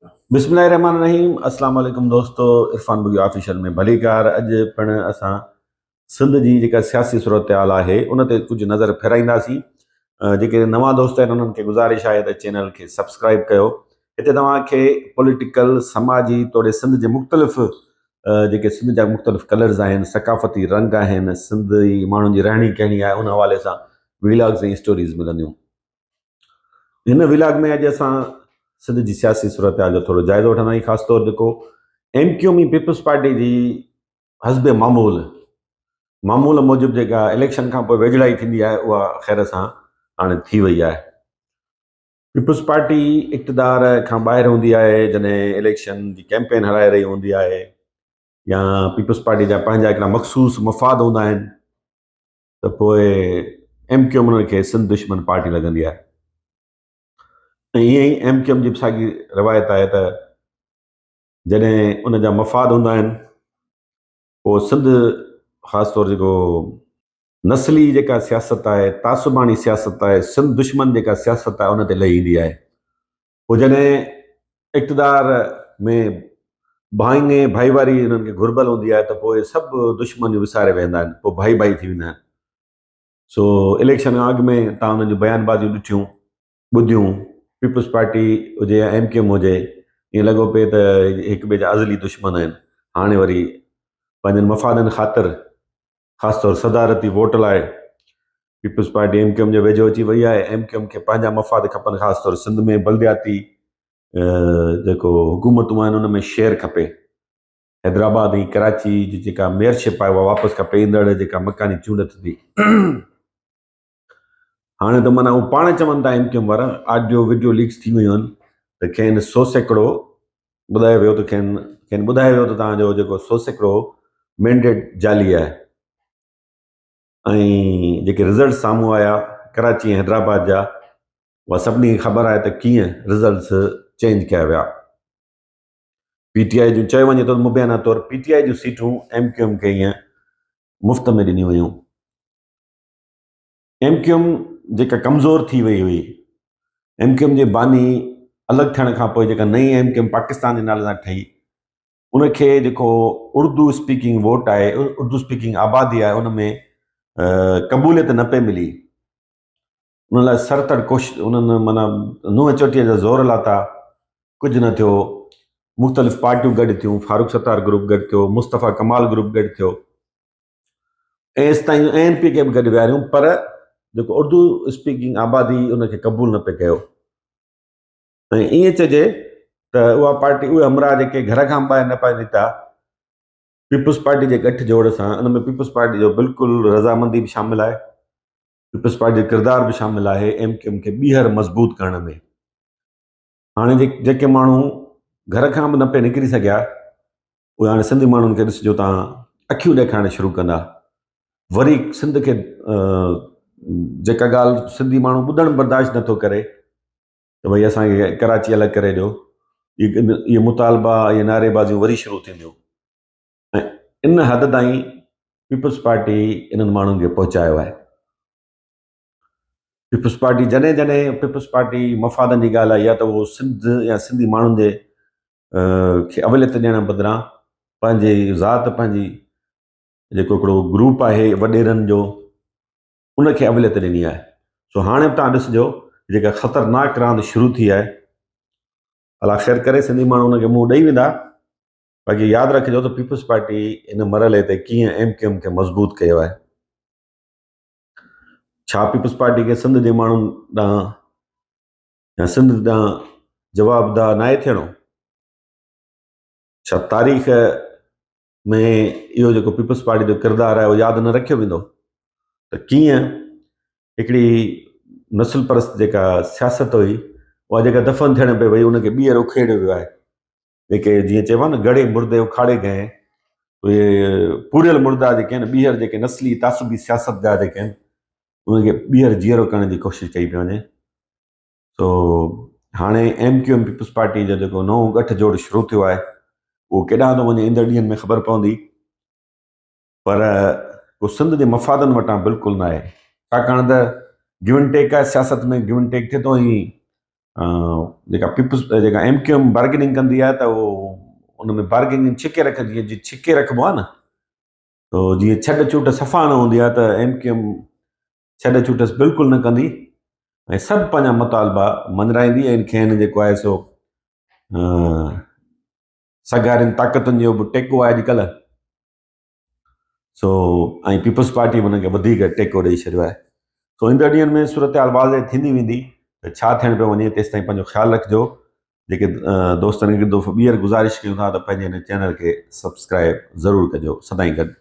بسم الله الرحمن الرحيم السلام عليڪم دوستو عرفان بگيو آفيشل ۾ ڀليڪار اڄ پڻ اسان سنڌ جي جيڪا سياسي صورتحال آهي ان تي ڪجهه نظر ڦيرائينداسين جيڪي نوان دوست آهن انهن کي گذارش آهي ته چينل کي سبسڪرائب ڪيو هتي توهان کي پوليٽيڪل سماجي توڙي سنڌ جي مختلف جيڪي سنڌ جا مختلف ڪلرز آهن ثقافتي رنگ آهن سنڌ جي ماڻهن جي رهڻي ڪهڻي آهي ان حوالي سان ويلاگز ۽ اسٽوريز ملنديون هن ولاگ ۾ اڄ اسان سنڌ جي سياسي صورتحال جو ٿورو جائزو وٺنداسين خاص طور جيڪو M Q M peoples party جي حسب معمول معمول موجب جيڪا اليڪشن کان پوء ويجهڙائي ٿيندي آهي اها خير سان هاڻي ٿي وئي آهي پيپلز پارٽي اقتدار کان ٻاهر هوندي آهي جڏهن اليڪشن جي ڪيمپين هلائي رهي هوندي آهي يا پيپلز پارٽي جا پنهنجا هڪڙا مخصوص مفاد هوندا آهن ته پوء ايم ڪيو ايم انهن کي سنڌ دشمن پارٽي لڳندي آهي ۽ ائين ئي ايم ڪيو ايم جي به ساڳي روايت آهي ته جڏهن ان جا مفاد هوندا آهن پوء سنڌ خاص طور جيڪو نسلي جيڪا سياست آهي تعصباڻي سياست آهي سنڌ دشمن جيڪا سياست آهي ان تي لهي ايندي آهي پوء جڏهن اقتدار ۾ ڀائنگي ڀائيواري انهن کي گهربل هوندي آهي ته پوء سڀ دشمنيون وساري ويهندا آهن پوء ڀائي ڀائي ٿي ويندا آهن سو اليڪشن کان اڳ ۾ تان انهن جون بيان بازيون ڏٺيون ٻڌيون پيپلز پارٽي هجي يا ايم ڪيو ايم هجي ائين لڳو پئي ته هڪ ٻئي جا ازلي دشمن آهن هاڻي وري پنهنجن مفادن خاطر خاص طور صدارتي ووٽ لاء peoples party M Q M جي ويجهو اچي وئي آهي، ايم ڪيو ايم کي پنهنجا مفاد کپن خاص طور سنڌ ۾ بلدياتي جيڪو حڪومتون آهن ان ۾ شيئر کپي، حيدرآباد ۽ ڪراچي جي جيڪا ميئرشپ آهي اها واپس کپي ايندڙ جيڪا مڪاني چونڊ ٿيندي هاڻي ته معنيٰ هو پاڻ چون ٿا ايم ڪيو ايم وارا آڊيو وڊيو ليڪس ٿي ويون آهن ته کين 100% ٻڌايو ويو ته کين کين ٻڌايو ويو ته توهان جو جيڪو 100% مينڊيٽ جعلي آهي ۽ جيڪي رزلٽ سامهون آيا ڪراچي ۽ حيدرآباد جا اها سڀني کي خبر آهي ته ڪيئن رزلٽس چينج ڪيا ويا پي ٽي آء جون چيو وڃي ٿو مبينا طور پي ٽي آء جون سيٽون ايم ڪيو ايم کي ائين مفت ۾ ڏنيون ويون ايم ڪيو ايم جيڪا ڪمزور ٿي وئي هئي، ايم ڪيو ايم جي باني الڳ ٿيڻ کان پوء جيڪا نئين ايم ڪيو ايم پاڪستان جي نالي سان ٺهي، ان کي جيڪو اردو اسپيڪنگ ووٽ آهي، اردو اسپيڪنگ آبادي آهي، ان ۾ قبوليت نه پئي ملي. ان لاء سرتڙ ڪوشش انهن معنيٰ نونهن چوٽيء جا زور لاتا، ڪجهه نه ٿيو. مختلف پارٽيون گڏ ٿيون، فاروق ستار گروپ گڏ ٿيو، مصطفيٰ ڪمال گروپ گڏ ٿيو. ايستائين اين پي کي به گڏ ويهاريون پر جيڪو اردو اسپيڪنگ آبادي ان کي قبول نه پئي ڪيو ۽ ائين چئجي ته اها پارٽي اهي همراهه جيڪي گهر کان ٻاهر نه پئي نڪتا پيپلز پارٽي جي ڳٺ جوڙ سان ان ۾ پيپلز پارٽي جو بلڪل رضامندي به شامل آهي پيپلز پارٽي جو ڪردار به شامل آهي ايم ڪيو ايم کي ٻيهر مضبوط ڪرڻ ۾ هاڻي جيڪي ماڻهو گهر کان به نه پئي نڪري سگهيا اهي هاڻي سنڌي ماڻهن کي ڏسجو تان اکيون ڏيکارڻ شروع ڪندا وري سنڌ کي جيڪا ڳالهه سنڌي ماڻهو ٻڌڻ برداشت نٿو ڪري ته ڀئي اسانکي ڪراچي الڳ ڪري ڏيو اهي مطالبا اهي نعري بازيون وري شروع ٿينديون ۽ ان حد تائين پيپلز پارٽي انهن ماڻهن کي پهچايو آهي پيپلز پارٽي جڏهن جڏهن پيپلز پارٽي مفادن جي ڳالهه آئي آهي ته اهو سنڌ يا سنڌي ماڻهن جي کي اوليت ڏيڻ بدران پنهنجي ذات پنهنجي جيڪو هڪڙو گروپ آهي وڏيرن جو ان کي اوليت ڏني آهي سو هاڻي به تان ڏسجو جيڪا خطرناڪ راند شروع ٿي آهي الله خير ڪري سنڌي ماڻهو ان کي منهن ڏئي ويندا باقي ياد رکجو ته پيپلز پارٽي ان مرحلي تي ڪيئن ايم ڪيو ايم کي مضبوط ڪيو آهي ڇا پيپلز پارٽي کي سنڌ جي ماڻهن ڏانهن يا سنڌ ڏانهن جوابده ناهي ٿيڻو؟ ڇا تاريخ ۾ اهو جيڪو پيپلز پارٽي جو ڪردار آهي اهو ياد نه رکيو ويندو ته ڪيئن هڪڙي نسل پرست جيڪا سياست هئي اها جيڪا دفن ٿيڻ پئي وئي ان کي ٻيهر اکيڙيو ويو آهي جيڪي جيئن چئبو آهي نه گڙي مردي اکاڙي گئي اهي پوريل مردا جيڪي آهن ٻيهر جيڪي نسلي تعصبي سياست جا جيڪي آهن انهن کي ٻيهر جيئرو ڪرڻ جي ڪوشش ڪئي پئي وڃي سو هاڻي M Q M peoples party جو جيڪو نئون ڳٺ جوڙ شروع ٿيو آهي اهو ڪيڏانهن ٿو وڃي ايندڙ ڏينهن ۾ خبر پوندي پر اهو سنڌ جي مفادن وٽان بلڪل نه آهي ڇاڪاڻ ته گيو اينڊ ٽيڪ آهي سياست ۾ گيو اينڊ ٽيڪ ٿئي ٿو ۽ جيڪا پيپلز جيڪا ايم ڪيو ايم بارگيننگ ڪندي آهي ته اهو ان ۾ بارگيننگ ڇڪي رک جيئن جي ڇڪي رکبو آهي نه تو جيئن ڇڏ ڇوٽ صفا نه هوندي آهي ته ايم ڪيو ايم ڇڏ ڇوٽ بلڪل نه ڪندي ۽ سڀ پنهنجا مطالبا مڃرائيندي ۽ کين جيڪو آهي سو سگهارين طاقتن جو به ٽيڪو آهي اڄڪلهه سو ۽ پيپلز پارٽي به انهن کي وڌيڪ ٽيڪو ڏئي ڇڏيو آهي سو ايندڙ ڏينهن ۾ صورتحال واضح ٿيندي ويندي ته ڇا ٿيڻ پيو وڃي تيستائين پنهنجو خيال رکجو جيڪي دوستن کي هڪ دفعو ٻيهر گذارش ڪيون ٿا ته پنهنجي هن چينل کي سبسڪرائب ضرور ڪجو سدائين گڏ.